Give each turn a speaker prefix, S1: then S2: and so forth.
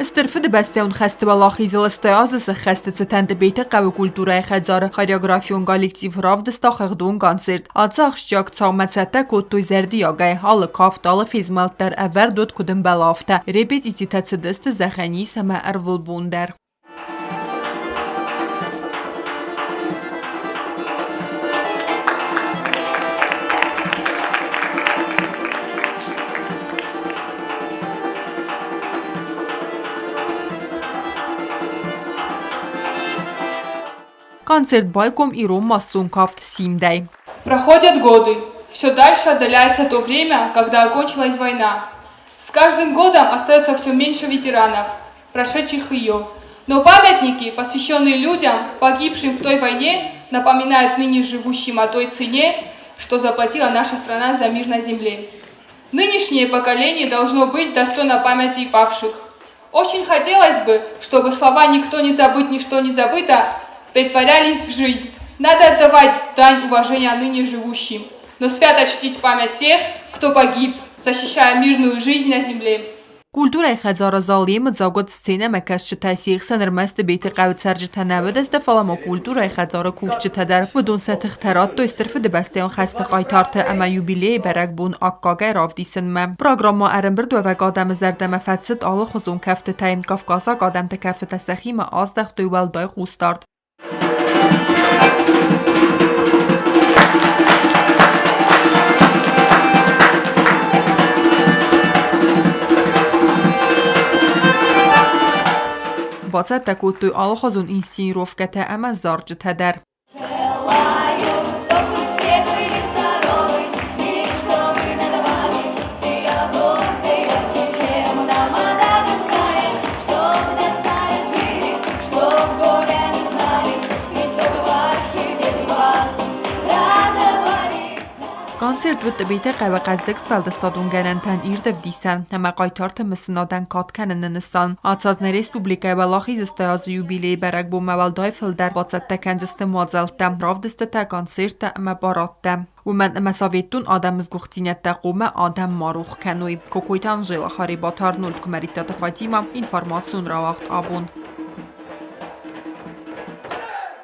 S1: Стыр Фыдыбӕстӕйон хӕсты уӕлахизыл 80 азы сӕххӕсты цытӕн Тъбеты хъӕуы культурӕйы хӕдзары хореографион коллектив равдыста хыгъдон концерт. Ацы ахсджиаг цаумӕ цӕттӕ кодтой зӕрдиагӕй. Алы кафт, алы фезмӕлд дӕр ӕвӕрд уыд куыд ӕмбӕлы, афтӕ. Репетицитӕ цыдысты зӕгъӕн ис ӕмӕ ӕрвылбон дӕр. Концерт байгом ирон массон кафт «Симдӕй».
S2: Проходят годы. Все дальше отдаляется то время, когда окончилась война. С каждым годом остается все меньше ветеранов, прошедших ее. Но памятники, посвященные людям, погибшим в той войне, напоминают ныне живущим о той цене, что заплатила наша страна за мир на земле. Нынешнее поколение должно быть достойно памяти павших. Очень хотелось бы, чтобы слова «никто не забыт, ничто не забыто» претворялись в жизнь. Надо отдавать дань уважения ныне живущим, но свято чтить память тех, кто погиб, защищая мирную жизнь на земле.
S1: Культурӕйы хӕдзары зал йемыдзаг уыд сценӕмӕкӕсджытӕ, се хсӕн ӕрмӕст Тъбеты хъӕуы цӕрджытӕ нӕ уыдысты, фӕлӕ ма культурӕйы хӕдзары кусджытӕ дӕр. Уыдон сӕ тыхтӕ радтой Стыр Фыдыбӕстӕйон хӕсты хъайтарты ӕмӕ юбилейы бӕрӕгбон аккагӕй равдисынмӕ. Программӕ ӕрӕмбырдуӕвӕг адӕмы зӕрдӕмӕ фӕцыд алыхуызон кӕфтытӕй. Кавказаг адӕмты кӕфтытӕ сӕхимӕ аздӕхтой уӕлдай хъусдард. Бацӕттӕ кодтой алыхуызон инсценировкӕтӕ ӕмӕ зарджытӕ дӕр.
S3: Желаю, чтобы все были здоровы и чтобы над вами сияло солнце ярче, чем на Мадагаскаре, чтобы до старости жили, чтоб горя не знали и чтобы ваши дети вас радовали.
S1: Концерт уыд Тъбеты хъӕуы хъӕздыг сфӕлдыстадон гӕнӕнтӕн ирд ӕвдисӕн ӕмӕ хъайтарты мысынадӕн кад кӕныны нысан. Ацы аз нӕ республикӕйы Уӕлахизы 100 азы юбилейы бӕрӕгбонмӕ уӕлдай фылдӕр бацӕттӕ кӕндзысты мадзӕлттӕ, равдыстытӕ, концерттӕ ӕмӕ парадтӕ. Уымӕн ӕмӕ советтон адӕмы сгуыхтдзинӕдтӕ хъуамӕ адӕм ма рох кӕной. Кокойты Анжела, Харебаты Арнольд, Куымӕридтаты Фатимӕ, информацион рауагъд абон.